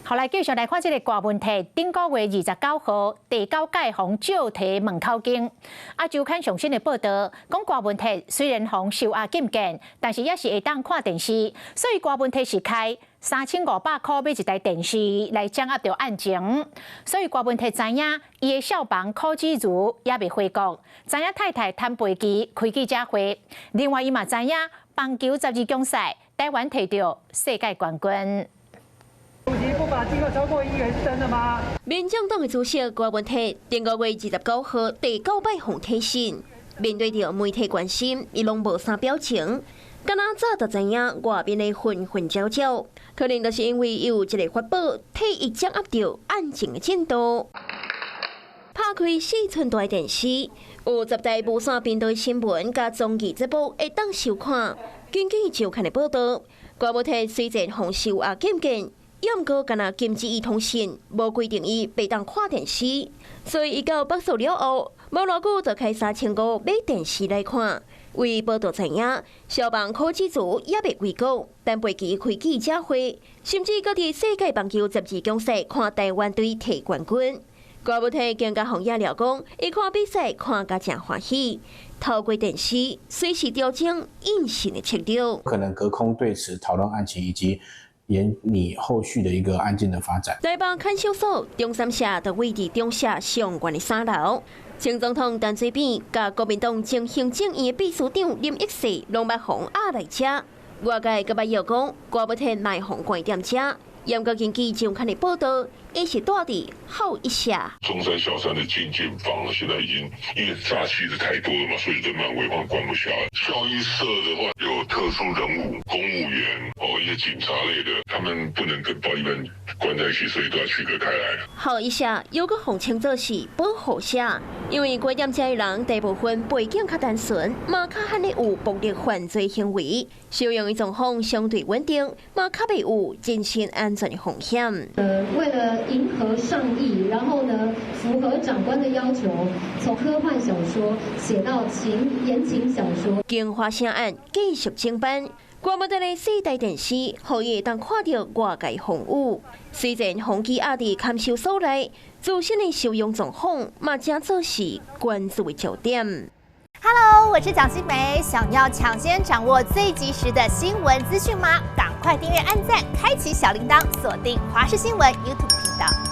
好，來繼續來看這个大問題。頂個月29號，第九屆予借提問口供。啊，周刊上新的報道講，柯文哲雖然予收押禁見，但是也是會當看電視，所以柯文哲是開3500箍買一台電視來掌握著案情。所以柯文哲知影，伊的少房柯子如猶未回國，知影太太陳佩琪開記者會。另外，伊嘛知影棒球十二強賽，台灣提著世界冠軍。主席不法金額超過1億元是真的嗎？民眾黨的主席柯文哲，頂個月29號第九擺予提訊，面對著媒體關心，伊攏無啥表情，敢若早就知影外面的紛紛擾擾，可能就是因為有一个法寶替伊掌握著案情的進度。拍開4寸大電視，有10台無線頻道的新聞佮綜藝節目會當收看。根據周刊的報道，柯文哲雖然予收押禁見，毋過敢若禁止伊通訊，無規定伊袂當看電視，所以伊到北訴了後，無偌久就開3500買電視來看。為報道知影，消防柯志如猶未歸國，但飛機開記者會，甚至閣佇世界棒球十二強賽看台灣隊提冠軍。柯文哲更共予野料講，伊看比賽看甲誠歡喜，透過電視隨時調整應訊的策略。可能隔空對峙討論案情以及研擬後續的一個案件的發展。台北看守所中三社就位佇中社上懸的三樓，前總統陳水扁佮國民黨前行政院的秘書長林益世攏捌予押來遮。外界閣捌臆講，柯文哲嘛會予關佇遮。嚴格根據周刊的報道，伊是蹛佇孝一社。中山小三的進監房現在已經因為詐欺的太多了嘛，所以人滿為患，關不下。孝一社的話，有特殊人物、公務員哦，一些警察類的，他們不能跟一般關在一起，所以都要區隔開來。孝一社又閣予稱作是保護社，因為關佇遮的人大部分背景較單純，嘛較罕會有暴力犯罪行為，收容的狀況相對穩定，嘛較袂有人身安全的風險。為了迎合上意，然後呢，符合長官的要求，從科幻小說寫到情言情小說。京華城案繼續偵辦，柯文哲的四台電視，予伊會當看著外界風雨。雖然予羈押佇看守所內，自身的收容狀況嘛，成做是關注的焦點。 Hello，我是蔣新梅，想要搶先掌握最及時的新聞資訊嗎？趕快訂閱、按讚、開啟小鈴鐺，鎖定華視新聞 YouTube 頻道。